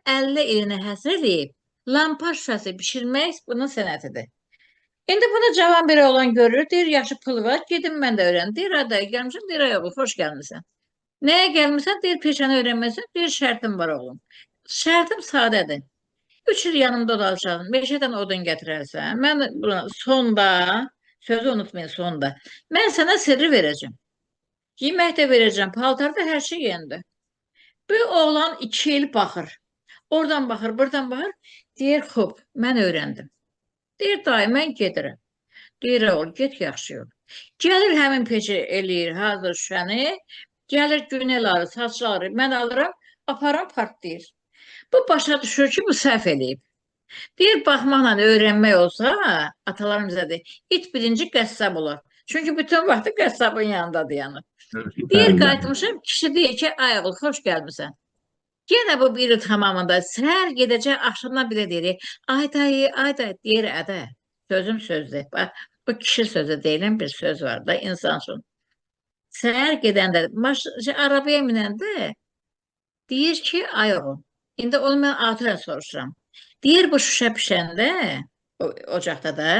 50 ilini həsr eləyib, lampa şüşəsi bişirmək bunun sənətidir. İndi bunu cavan bir oğlan görür, deyir, yaxşı pul var, gedim mən də öyrənim. Deyir, ay dayı, gəlmişəm, deyir, ay oğul, xoş gəlmisən. Nəyə gəlmisən? Deyir, peşəni öyrənməsən, deyir, şərtim var oğlum. Şərtim sadədir. 3 il yanımda olacaqsan, meşədən odun gətirərsən. Mən buna sonda, sözü unutmayın sonda, mən sənə sirri verəcəm. Yemək də verəcəm, paltar da hər şey yendi. Bu oğlan 2 il baxır. Oradan baxır, buradan baxır. Deyir, xub, mən öyrəndim. Deyir, dayı, mən gedirəm. Deyir, oğul, get yaxşı yol. Gəlir həmin peşə eləyir hazır şüşəni. Gəlir günələri, saçları, mən alıram, aparam, partlayır. Bu başa düşür ki, bu səhv eləyib. Deyir, baxmaqla öyrənmək olsa, atalarım bizə deyir, it birinci qəssab olar. Çünki bütün vaxtı qəssabın yanındadır yəni. Deyir, qayıtmışam, kişi deyir ki, ay oğul, xoş gəlmisən. Yenə bu bir il tamamında səhər gedəcək, axşamdan belə deyir, ay dayı, ay dayı, deyir, ədə, sözüm sözdür. Bax, bu kişi sözü deyilən bir söz var da, insan üçün. Səhər gedəndə, arabaya minəndə deyir ki, ay oğul, indi onu mən atırən soruşuram. Deyir, bu şüşə pişəndə, ocaqda da,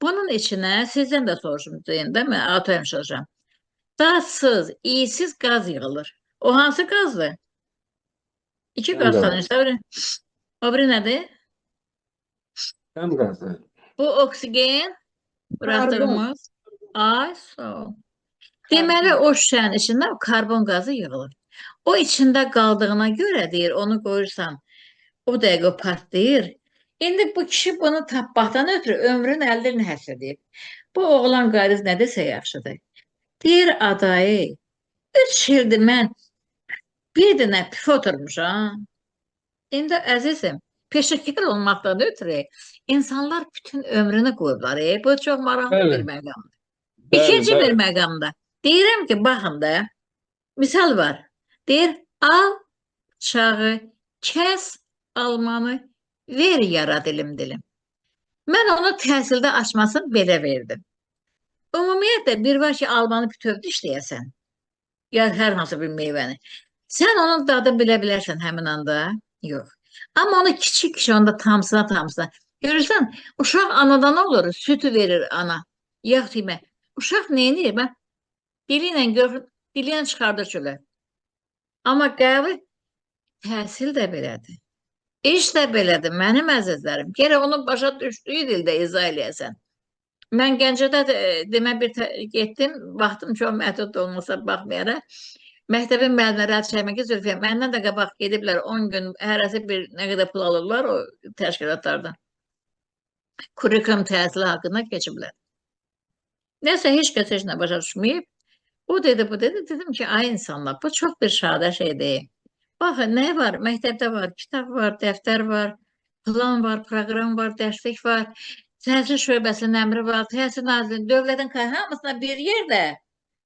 bunun içinə sizdən də soruşum deyəndə, mən atırən soruşuram. Dadsız, iyisiz qaz yığılır. O hansı qazdır? İki qaz tanıyırsa, o biri nədir? Həm qazı. Bu oksigen buraxdığımız. Ay, sağ ol. Deməli, o şüşənin içində karbon qazı yığılır. O içində qaldığına görə deyir, onu qoyursan, o dəqiqə partlayır. İndi bu kişi bunu tapmaqdan ötürü ömrün 50 ilini həsr edib. Bu oğlan qayıdıb nə desə yaxşıdır. Deyir, adayı, 3 ildir mən bir dənə pif oturmuşam. İndi əzizim, peşəkar olmaqdan ötürü insanlar bütün ömrünü qoyublar. Bu çox maraqlı bir məqamdır. İkinci bir məqamda deyirəm ki, baxın da, misal var. Deyir, al bıçağı, kəs almanı, ver yara dilim dilim. Mən onu təhsildə açmasını belə verdim. Ümumiyyətlə, bir var ki, almanı bütöv dişləyəsən, ya hər hansı bir meyvəni. Sən onun dadını bilə bilərsən həmin anda? Yox. Amma onu kiçik-kiçik onda tamsına tamsına. Görürsən, uşaq anadan olur, sütü verir ana. Yaxud yemək. Uşaq neyini? Mən dili ilə görür, dili ilə çıxardır çölə. Amma qəvi təhsil də belədir. İş də belədir, mənim əzizlərim. Gərək onun başa düşdüyü dildə izah eləyəsən. Mən Gəncədə demə bir getdim, vaxtım çox məhdud olmasa baxmayaraq. Məktəbin müəllimləri əl çəkmək ki, Zülfiyə, məndən də qabaq gediblər 10 gün, hərəsi bir nə qədər pul alırlar o təşkilatlardan. Kurikulum təhsili haqqında keçiblər. Nəsə, heç kəs heç nə başa düşməyib. O dedi, bu dedi. Dedim ki, ay insanlar, bu çox bir sadə şey deyil. Baxın, nə var? Məktəbdə var, kitab var, dəftər var, plan var, proqram var, dərslik var, təhsil şöbəsinin əmri var, təhsil nazirliyinin, dövlətin hamısına bir yerdə.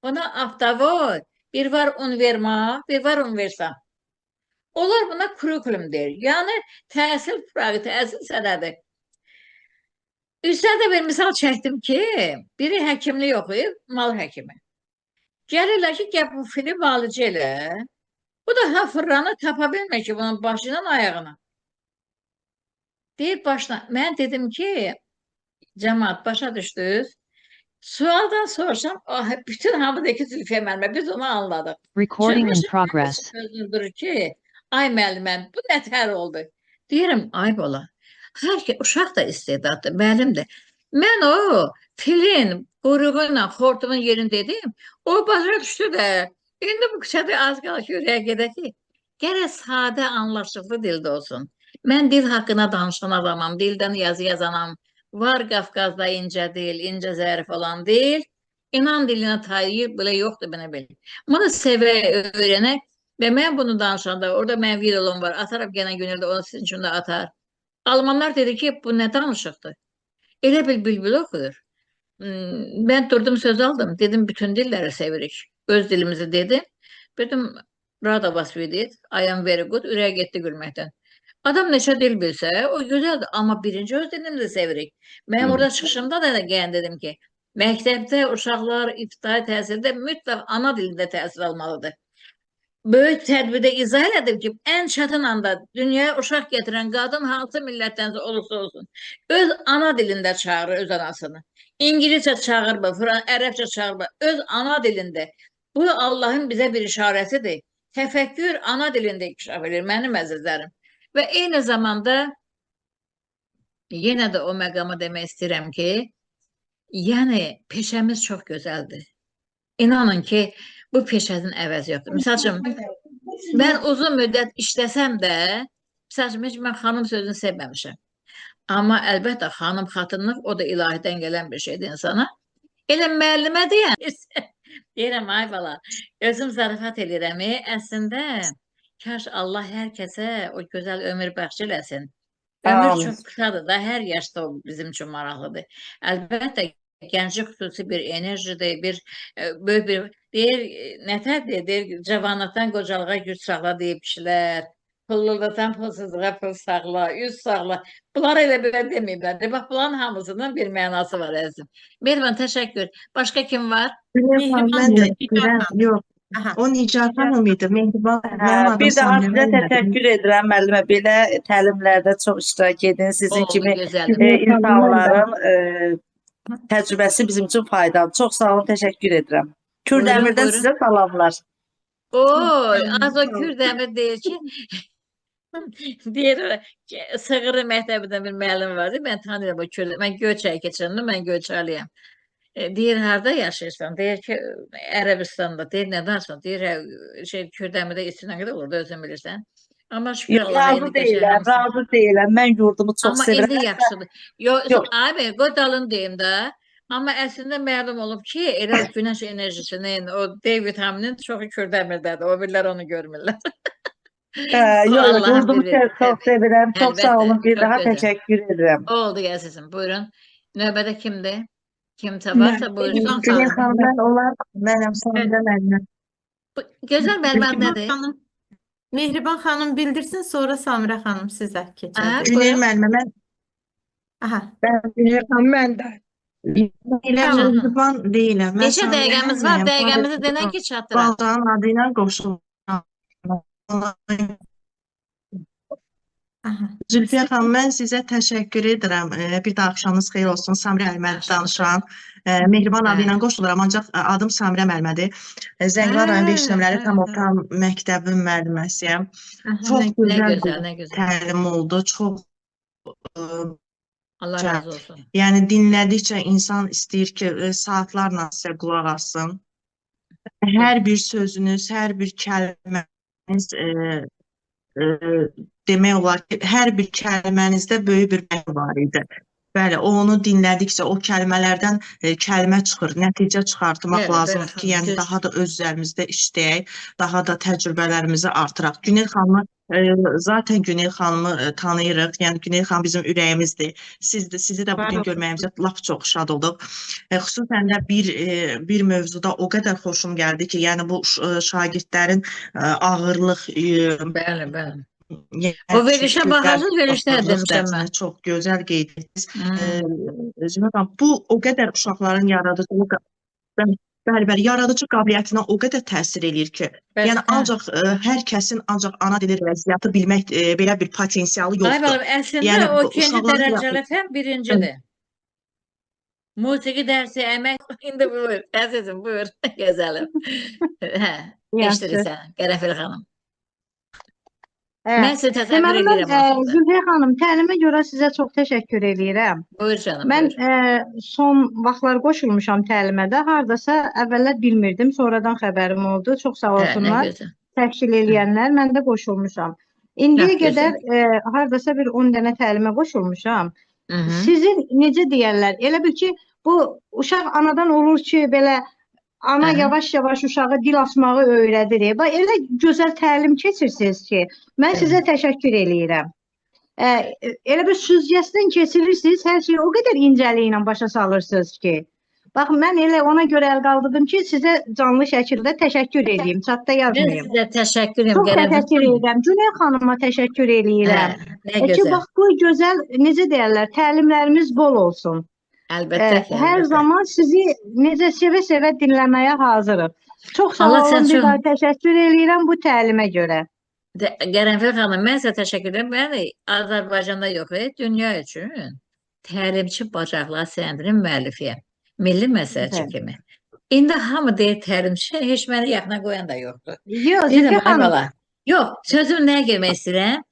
Buna avtovoy, bir var un verma, bir var un versam. Onlar buna kurikulum deyir. Yəni, təhsil proqramı, təhsil sənədi. Üstədə bir misal çəkdim ki, biri həkimlik oxuyub, mal həkimi. Gəlirlər ki, gəl bu fili müalicə elə. Bu da ha fırlanı tapa bilmir ki, bunun başından ayağına. Deyir başına. Mən dedim ki, cəmaat başa düşdünüz. Sualdan soruşam, bütün hamı deyir ki, Zülfiyə müəllimə, biz onu anladıq. Recording in progress. Sözündür ki, ay müəlliməm, bu nə tər oldu? Deyirəm, ay bala, hər ki, uşaq da istedaddır, müəllim də. Mən o filin quyruğu ilə xortumun yerini dedim, o başa düşdü də, indi bu küçədə az qalır ki, ürəyə gedək ki, gərək sadə, anlaşıqlı dildə olsun. Mən dil haqqında danışan adamam, dildən yazı yazanam. Var Qafqazda incə dil, incə zərif olan dil. İnan dilinə tayı belə yoxdur, mənə belə. Bunu sevə, öyrənək və mən bunu danışanda, orada mənim videom var, atarım gələn günlərdə, onu sizin üçün də atar. Almanlar dedi ki, bu nə danışıqdır? Elə bil bülbül oxuyur. Mən durdum, söz aldım. Dedim, bütün dilləri sevirik. Öz dilimizi dedim. Dedim, Rada was with it. I am very good. Ürəyə getdi gülməkdən. Adam neçə dil bilsə, o gözəldir. Amma birinci öz dilimizi sevirik. Mənim orada çıxışımda da gələn dedim ki, məktəbdə uşaqlar ibtidai təhsildə mütləq ana dilində təhsil almalıdır. Böyük tədbirdə izah elədim ki, ən çətin anda dünyaya uşaq gətirən qadın hansı millətdənsə olursa olsun, öz ana dilində çağırır öz anasını. İngiliscə çağırmır, ərəbcə çağırmır, öz ana dilində. Bu Allahın bizə bir işarəsidir. Təfəkkür ana dilində inkişaf edir, mənim əzizlərim. Və eyni zamanda yenə də o məqama demək istəyirəm ki, yəni peşəmiz çox gözəldir. İnanın ki, bu peşənin əvəzi yoxdur. Misal üçün, mən uzun müddət işləsəm də, misal üçün, heç mən xanım sözünü sevməmişəm. Amma əlbəttə xanım, xatınlıq o da ilahidən gələn bir şeydir insana. Elə müəllimə deyən, deyirəm, ay bala, özüm zarafat eləyirəm. Əslində, kaş Allah hər kəsə o gözəl ömür bəxş eləsin. Ömür Amin. çox qısadır da, hər yaşda o bizim üçün maraqlıdır. Əlbəttə, gənclik xüsusi bir enerjidir, bir böyük bir deyir, nətərdir, deyir, cavanlıqdan qocalığa güc saxla deyib kişilər, pulluluqdan pulsuzluğa pul saxla, üz saxla. Bunlar elə belə deməyiblər. Bax, bunların hamısının bir mənası var əzizim. Mehriban, təşəkkür. Başqa kim var? Mehriban, mən də Nigar bilirəm, yox. Aha. O Nigar xanım idi. Mehriban, mənim adım Bir daha Samirə sizə müəllimədir. təşəkkür edirəm müəllimə. Belə təlimlərdə çox iştirak edin. Sizin Oldu, kimi gözəlim. insanların təcrübəsi bizim üçün faydalı. Çox sağ olun, təşəkkür edirəm. Kürdəmirdən Buyurun, sizə salamlar. Oy, az o Kürdəmir deyir ki, deyir, Sığırı məktəbində bir müəllim vardı. Mən tanıyıram o Kürdəmir. Mən Göyçay keçəndim, mən Göyçaylıyam. Deyir, harda yaşayırsan? Deyir ki, Ərəbistanda. Deyir, nə danışsan? Deyir, hə, Kürdəmirdə içinə qədər olur da, özün bilirsən. Amma şükür Allaha, Razı indi qəşəng deyiləm, hamısı. razı deyiləm. Mən yurdumu çox Amma sevirəm. indi yaxşıdır. Yox, Yox. abi, qoy dalını deyim də. Amma əslində məlum olub ki, elə günəş enerjisinin, o D vitaminin çoxu Kürdəmirdədir. O birlər onu görmürlər. Yox, yurdumu çox sevirəm. Çox sağ olun. Bir Əlbəttə, daha çox gözəl. təşəkkür edirəm. Oldu əzizim, buyurun. Növbədə kimdir? Kimsə varsa buyursun. Günel xanım, mən olar, mənəm Samirə müəllimə. Gözəl müəllimə adı nədir? Mehriban xanım bildirsin, sonra Samirə xanım sizə keçəcək. Günel müəllimə, mən Aha. Günel xanım, mən də. Elə Mehriban deyiləm. Neçə dəqiqəmiz var? Dəqiqəmizi denən ki, çatdıraq. Balcanın adı ilə qoşulmam. Zülfiyə xanım, mən sizə təşəkkür edirəm. Bir daha axşamınız xeyir olsun. Samirə müəllimə danışan. Mehriban adı ilə qoşuluram, ancaq adım Samirə müəllimədir. Zəngilan rayon 5 nömrəli tam orta məktəbin müəlliməsiyəm. Çox gözəl təlim oldu. Çox Allah razı olsun. Yəni dinlədikcə insan istəyir ki, saatlarla sizə qulaq assın. Hər bir sözünüz, hər bir kəlməniz demək olar ki, hər bir kəlmənizdə böyük bir məna var idi. Bəli, onu dinlədikcə o kəlmələrdən kəlmə çıxır, nəticə çıxartmaq lazımdır ki, yəni daha da öz üzərimizdə işləyək, daha da təcrübələrimizi artıraq. Günel xanımı, zaten Günel xanımı tanıyırıq, yəni Günel xanım bizim ürəyimizdir. Sizi də bugün görməyimizə lap çox şad olduq. Xüsusən də bir mövzuda o qədər xoşum gəldi ki, yəni bu şagirdlərin ağırlıq... Bəli, bəli. Yəni, o verilişə baxarsınız, verilişdə demişəm mən. Çox gözəl qeyd etdiniz. Zülfiyə xanım, bu o qədər uşaqların yaradıcılıq, bəli, bəli, yaradıcı qabiliyyətinə o qədər təsir eləyir ki, yəni ancaq hər kəsin ancaq ana dili riyaziyyatı bilmək belə bir potensialı yoxdur. Ay balam, əslində yəni, o ikinci dərəcəli fən birincidir. Musiqi dərsi, əmək, indi buyur, əzizim, buyur, gözəlim. Hə, eşidirik səni, Qərəfil xanım. Mən sizə təsəvvür edirəm. Zülfiyə xanım, təlimə görə sizə çox təşəkkür eləyirəm. Buyur canım. Mən son vaxtlar qoşulmuşam təlimə də. Hardasa əvvəllər bilmirdim, sonradan xəbərim oldu. Çox sağ olsunlar təşkil eləyənlər, mən də qoşulmuşam. İndiyə qədər hardasa bir 10 dənə təlimə qoşulmuşam. Sizin necə deyərlər? Elə bil ki, bu uşaq anadan olur ki, belə ana yavaş-yavaş uşağı dil açmağı öyrədir. Bax, elə gözəl təlim keçirsiniz ki, mən sizə təşəkkür eləyirəm. Elə bir süzgəçdən keçirirsiniz, hər şeyi o qədər incəliklə başa salırsınız ki. Bax, mən elə ona görə əl qaldırdım ki, sizə canlı şəkildə təşəkkür edeyim, çatda yazmayayım. Mən sizə təşəkkür edirəm. Çox təşəkkür edirəm. Günel xanıma təşəkkür eləyirəm. Nə gözəl. Ki, bax, bu gözəl, necə deyərlər, təlimlərimiz bol olsun. Əlbəttə ki, hər zaman sizi necə sevə-sevə dinləməyə hazırıq. Çox sağ Allah sən olun, bir çox daha təşəkkür eləyirəm bu təlimə görə. Qərənfil xanım, mən sizə təşəkkür edirəm. Mən Azərbaycanda yox, dünya üçün təlimçi bacaqlar sənədinin müəllifiyəm. Milli məsləhətçi Bəli. kimi. İndi hamı deyir təlimçi, heç məni yaxına qoyan da yoxdur. Yox, Deyirəm, Zülfiyə ay xanım, bala. Yox, sözüm nəyə girmək istəyirəm?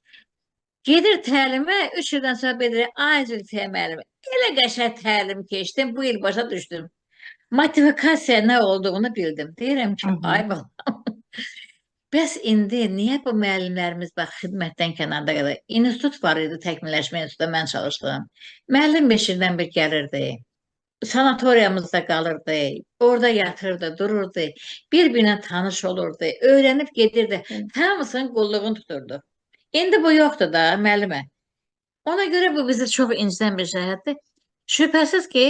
Gedir təlimə, 3 ildən sonra bildirir, ay Zülfiyə müəllim, elə qəşəng təlim keçdim, bu il başa düşdüm. Motifikasiya nə olduğunu bildim. Deyirəm ki, ay bala. Bəs indi niyə bu müəllimlərimiz bax xidmətdən kənarda qalır? İnstitut var idi, təkmilləşmə institutunda mən çalışdım. Müəllim 5 ildən bir gəlirdi. Sanatoriyamızda qalırdı, orada yatırdı, dururdu, bir-birinə tanış olurdu, öyrənib gedirdi. Hamısının qulluğunu tuturdu. İndi bu yoxdur da, müəllimə. Ona görə bu bizi çox incidən bir şəhətdir. Şübhəsiz ki,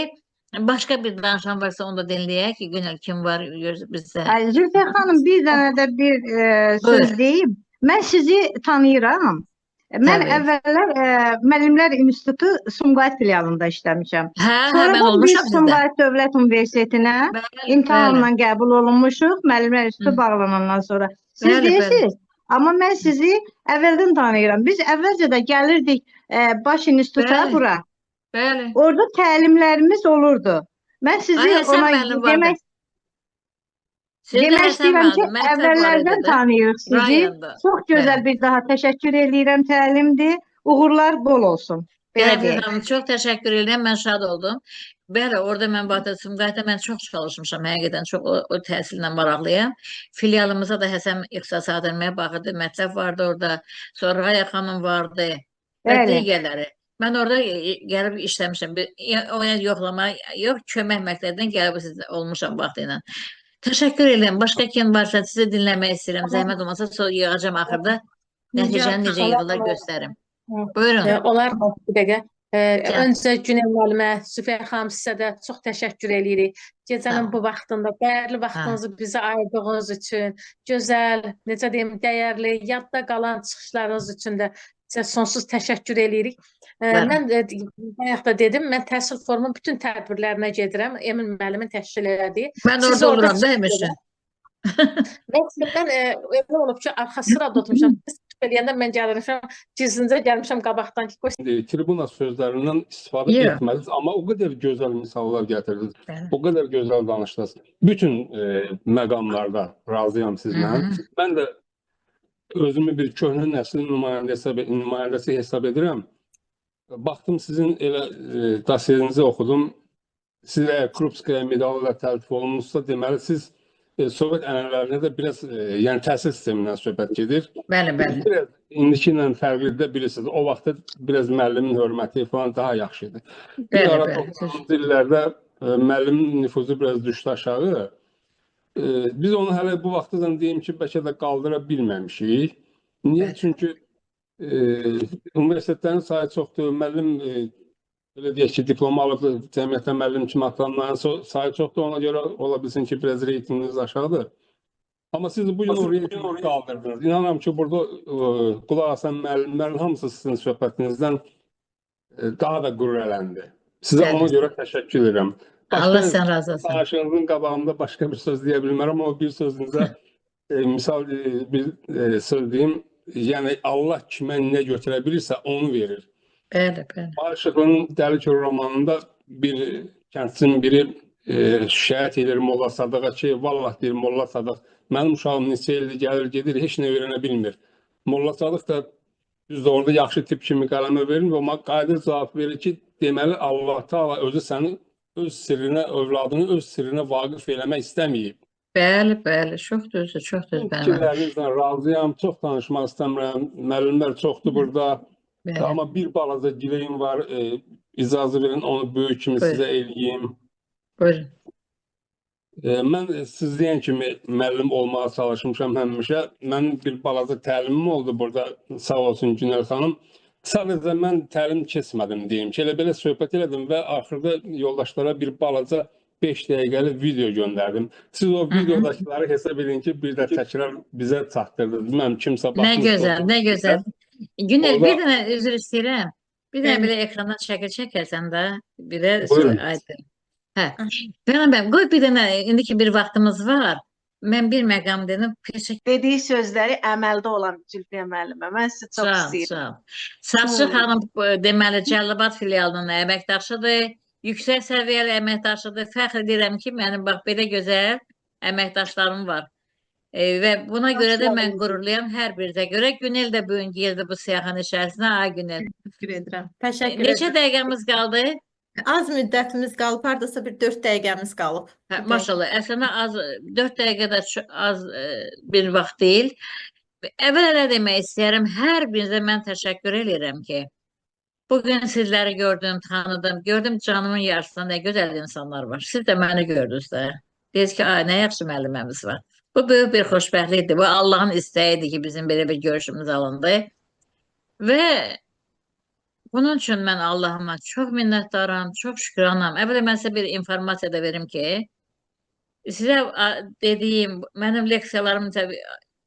başqa bir danışan varsa onu da dinləyək ki, Günel kim var bizdə. Ay, Zülfiyə xanım, bir dənə də bir söz deyim. Mən sizi tanıyıram. Mən Təbii. əvvəllər Müəllimlər İnstitutu Sumqayıt filialında işləmişəm. Hə, mən Sonradan biz olmuşam sizdə. Sumqayıt Dövlət Universitetinə imtahanla qəbul olunmuşuq, Müəllimlər İnstitutu bağlanandan sonra. Siz Bəli, bəli. deyirsiniz, amma mən sizi əvvəldən tanıyıram. Biz əvvəlcə də gəlirdik baş instituta Bəli. bura. Bəli. Orada təlimlərimiz olurdu. Mən sizi Ay, Həsən ona müəllim vardı. demək istəyirəm ki, əvvəllərdən tanıyırıq sizi. Rayonda. Çox gözəl Bəli. bir daha təşəkkür eləyirəm, təlimdir. Uğurlar bol olsun. Belə deyək. xanım, çox təşəkkür edirəm, mən şad oldum. Bəli, orada mən Batı Sumqayıtda mən çox çalışmışam, həqiqətən çox o təhsillə maraqlıyam. Filialımıza da Həsən İxtisas Akademiyaya baxırdı, mətləb vardı orada, sonra Raya xanım vardı və digərləri. Mən orada gəlib işləmişəm. O yəni yoxlama, yox, kömək məktəbindən gəlib siz olmuşam vaxtı ilə. Təşəkkür edirəm. Başqa kim varsa sizi dinləmək istəyirəm. Zəhmət olmasa sonra yığacam axırda. Nəticəni necə yığılır göstərim. Buyurun. Olar bir dəqiqə. Öncə Günel müəllimə, Zülfiyə xanım sizə də çox təşəkkür eləyirik. Gecənin bu vaxtında dəyərli vaxtınızı bizə ayırdığınız üçün, gözəl, necə deyim, dəyərli, yadda qalan çıxışlarınız üçün də sizə sonsuz təşəkkür eləyirik. Mən bayaq da dedim, mən təhsil forumunun bütün tədbirlərinə gedirəm. Emin müəllimin təşkil elədiyi. Mən orada oluram da həmişə. Mən elə olub ki, arxa sırada oturmuşam. Siz eləyəndə mən gəlirəm, gizlincə gəlmişəm qabaqdan ki, qoy Tribuna sözlərindən istifadə etməlisiniz, amma o qədər gözəl misallar gətirdiniz, o qədər gözəl danışdınız. Bütün məqamlarda razıyam sizlə. Mən də özümü bir köhnə nəslin nümayəndəsi hesab edirəm. Baxdım sizin elə dosyenizi oxudum. Siz əgər Krupskaya medalı ilə təltif olunmuşsa, deməli siz Sovet ənənələrinə də biraz, yəni təhsil sistemindən söhbət gedir. Bəli, bəli. Biraz indiki ilə fərqli də bilirsiniz. O vaxtda biraz müəllimin hörməti falan daha yaxşı idi. Bir ara 90-cı illərdə müəllimin nüfuzu biraz düşdü aşağı. Biz onu hələ bu vaxtacan deyim ki, bəlkə də qaldıra bilməmişik. Niyə? Çünki universitetlərin sayı çoxdur, müəllim belə deyək ki, diplom alıb cəmiyyətdə müəllim kimi atanların sayı çoxdur, ona görə ola bilsin ki, biraz reytinginiz aşağıdır. Amma siz bu gün o reytingi qaldırdınız. İnanıram ki, burada qulaq asan müəllimlərin hamısı sizin söhbətinizdən daha da qürur eləndi. Sizə ona görə təşəkkür edirəm. Allah sən razı olsun. Danışığınızın qabağında başqa bir söz deyə bilmərəm, amma bir sözünüzə misal bir söz deyim. Yəni Allah kimə nə götürə bilirsə onu verir. Bəli, bəli. Barışıqlının Dəli Kör romanında bir kəndçinin biri şikayət edir Molla Sadığa ki, vallah deyir Molla Sadıq, mənim uşağım neçə ildir gəlir gedir, heç nə öyrənə bilmir. Molla Sadıq da düzdür orada yaxşı tip kimi qələmə verir və ona qayıdır cavab verir ki, deməli Allah Taala özü səni öz sirrinə, övladını öz sirrinə vaqif eləmək istəməyib. Bəli, bəli, çox düzdür, çox düzdür. Fikirlərinizlə razıyam, çox danışmaq istəmirəm. Müəllimlər çoxdur burada. Bəli. Amma bir balaca gileyim var, icazə verin, onu böyük kimi Buyurun. sizə eləyim. Buyurun. Mən siz deyən kimi müəllim olmağa çalışmışam həmişə. Mənim bir balaca təlimim oldu burada, sağ olsun Günel xanım. Sadəcə mən təlim keçmədim deyim ki, elə belə söhbət elədim və axırda yoldaşlara bir balaca 5 dəqiqəlik video göndərdim. Siz o videodakıları hesab edin ki, bir də təkrar bizə çatdırdınız. Bilməm, kimsə Nə baxmışsa gözəl, nə gözəl. Günel, Orada bir dənə üzr istəyirəm. Bir dənə belə ekrandan şəkil çəkərsən də, bir də Buyurun. aydın. Hə. Bəli, bəli. Qoy bir dənə, indi ki bir vaxtımız var. Mən bir məqam dedim, peşə Dediyi sözləri əməldə olan Zülfiyə müəllimə. Mən sizi çox Sağ ol, istəyirəm. sağ ol. Saçı xanım deməli Cəlilabad filialının əməkdaşıdır. Yüksək səviyyəli əməkdaşıdır. Fəxr edirəm ki, mənim bax belə gözəl əməkdaşlarım var. Və buna görə də mən qürurluyam hər birinizə görə. Günel də bu gün girdi bu siyahının içərisinə. Ay Günel. Təşəkkür edirəm. Təşəkkür Neçə edirəm. dəqiqəmiz qaldı? Az müddətimiz qalıb, hardasa bir 4 dəqiqəmiz qalıb. Hə, maşallah, əslində az 4 dəqiqə də az bir vaxt deyil. Əvvəla nə demək istəyirəm, hər birinizə mən təşəkkür edirəm ki, bugün sizləri gördüm, tanıdım, gördüm canımın yarısında nə gözəl insanlar var. Siz də məni gördünüz də. Dediniz ki, ay nə yaxşı müəlliməmiz var. Bu böyük bir xoşbəxtlikdir. Bu Allahın istəyidir ki, bizim belə bir görüşümüz alındı. Və bunun üçün mən Allahıma çox minnətdaram, çox şükranam. Əvvəla mən sizə bir informasiya da verim ki, sizə dediyim, mənim leksiyalarım təbii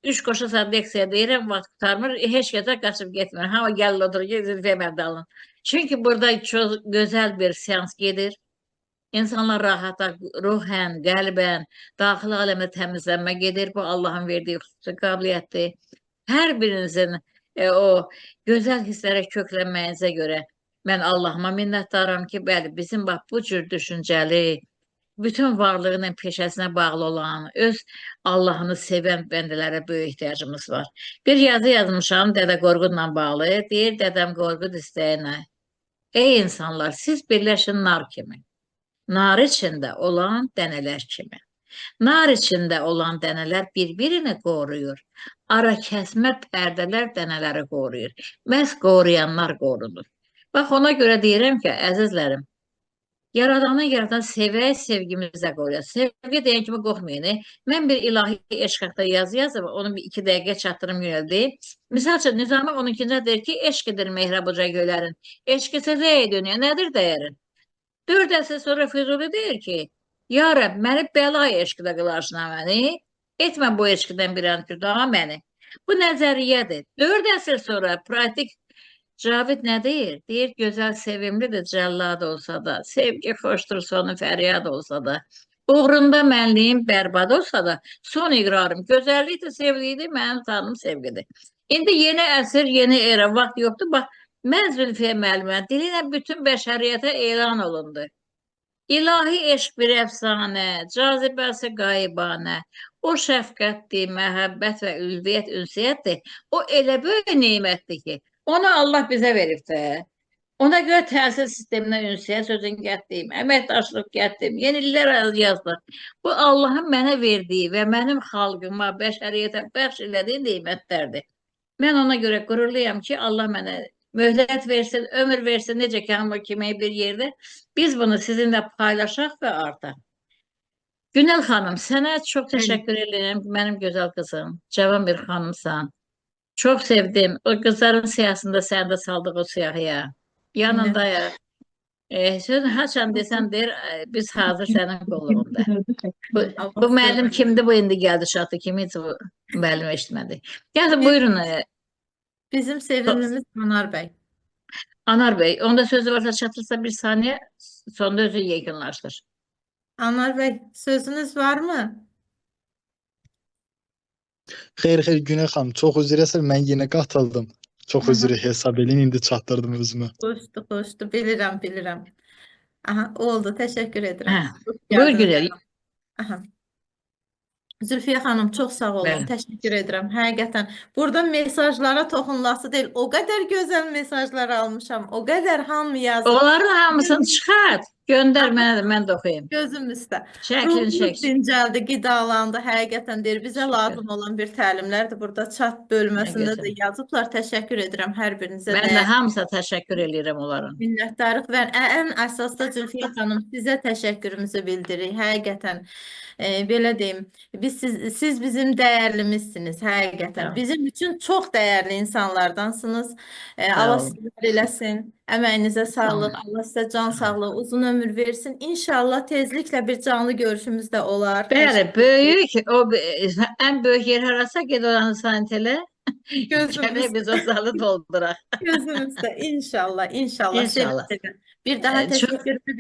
3 qoşa saat leksiya deyirəm, vaxt qurtarmır, heç kəsə qaçıb getmir. Hamı gəlir oturur ki, Zülfiyə müəllim. Çünki burada çox gözəl bir seans gedir. İnsanlar rahata, ruhən, qəlbən, daxili aləmdə təmizlənmə gedir. Bu Allahın verdiyi xüsusi qabiliyyətdir. Hər birinizin o gözəl hisslərə köklənməyinizə görə mən Allahıma minnətdaram ki, bəli, bizim bax bu cür düşüncəli, bütün varlığı ilə peşəsinə bağlı olan, öz Allahını sevən bəndələrə böyük ehtiyacımız var. Bir yazı yazmışam Dədə Qorqudla bağlı. Deyir Dədəm Qorqud istəyinə. Ey insanlar, siz birləşin nar kimi. Nar içində olan dənələr kimi. Nar içində olan dənələr bir-birini qoruyur. Ara kəsmə pərdələr dənələri qoruyur. Məhz qoruyanlar qorunur. Bax, ona görə deyirəm ki, əzizlərim, Yaradanı yaradan sevək, sevgimizlə qoruyaq. Sevgi deyən kimi qorxmayın. Mən bir ilahi eşq haqqında yazı yazım, onu bir 2 dəqiqə çatdırım yönəldi. Misal üçün, Nizami 12-ci deyir ki, eşq edir mehrab uca göylərin. Eşqisiz ey dünya, nədir dəyərin? 4 əsr sonra Füzuli deyir ki, Ya Rəbb, məni bəla eşqdə qılarsın məni, etmə bu eşqdən bir an daha məni. Bu nəzəriyyədir. 4 əsr sonra pratik Cavid nə deyir? Deyir, gözəl sevimlidir cəllad olsa da, sevgi xoşdur sonu fəryad olsa da, uğrunda mənliyim bərbad olsa da, son iqrarım gözəllikdir, sevgidir, mənim tanrım sevgidir. İndi yeni əsr, yeni era, vaxt yoxdur. Bax, mən Zülfiyə müəllimə dili ilə bütün bəşəriyyətə elan olundu. İlahi eşq bir əfsanə, cazibəsi qayıbanə, o şəfqətdir, məhəbbət və ülviyyət, ünsiyyətdir. O elə böyük nemətdir ki, onu Allah bizə verib də. Ona görə təhsil sisteminə ünsiyyət sözünü gətirdim, əməkdaşlıq gətirdim, yenililər yazdıq. Bu Allahın mənə verdiyi və mənim xalqıma, bəşəriyyətə bəxş elədiyi nemətlərdir. Mən ona görə qürurluyam ki, Allah mənə möhlət versin, ömür versin, necə ki, hamı kimi bir yerdə. Biz bunu sizinlə paylaşaq və artaq. Günel xanım, sənə çox təşəkkür edirəm. Mənim gözəl qızım, cavan bir xanımsan. Çox sevdim. O qızların siyahısında səni də saldıq o siyahıya. Yanındayıq. Sözün haçan desən deyir, biz hazır sənin qolluğunda. Bu müəllim kimdir? Bu indi gəldi çatdı. Kimi heç bu müəllim eşitmədi. Gəldi, buyurun. Bizim sevimlimiz Anar bəy. Anar bəy, onda sözü varsa çatırsa bir saniyə, sonda özü yekunlaşdır. Anar bəy, sözünüz var mı? Xeyr, xeyr, Günel xanım, çox üzr istəyirəm, mən yenə qatıldım. Çox üzr hesab eləyin, indi çatdırdım özümü. Xoşdu, xoşdu, bilirəm, bilirəm. Aha, oldu, təşəkkür edirəm. Hə. Buyur Günel. Aha. Zülfiyə xanım, çox sağ olun, Bəli. təşəkkür edirəm. Həqiqətən, burada mesajlara toxunulası deyil. O qədər gözəl mesajlar almışam, o qədər hamı yazıb. Onların hamısını çıxart, göndər mənə də, mən də oxuyayım. Gözüm üstə. Şəklini Ruhumuz çək. dincəldi, qidalandı. Həqiqətən deyir, bizə lazım olan bir təlimlərdir. Burada chat bölməsində də yazıblar. Təşəkkür edirəm hər birinizə. Mən də hamısına təşəkkür eləyirəm onların. Minnətdarıq və ən əsas da Zülfiyə xanım sizə təşəkkürümüzü bildiririk. Həqiqətən, belə deyim, siz bizim dəyərlimizsiniz. Həqiqətən. Bizim üçün çox dəyərli insanlardansınız. Allah sizləri eləsin. Əməyinizə sağlıq, Allah sizə can sağlığı, uzun ömür versin. İnşallah tezliklə bir canlı görüşümüz də olar. Bəli, böyük, o ən böyük yer harasa ged oranı sanitələ. Gözümüz biz o zalı dolduraq. Gözümüzdə inşallah, inşallah. İnşallah. Bir daha təşəkkürümü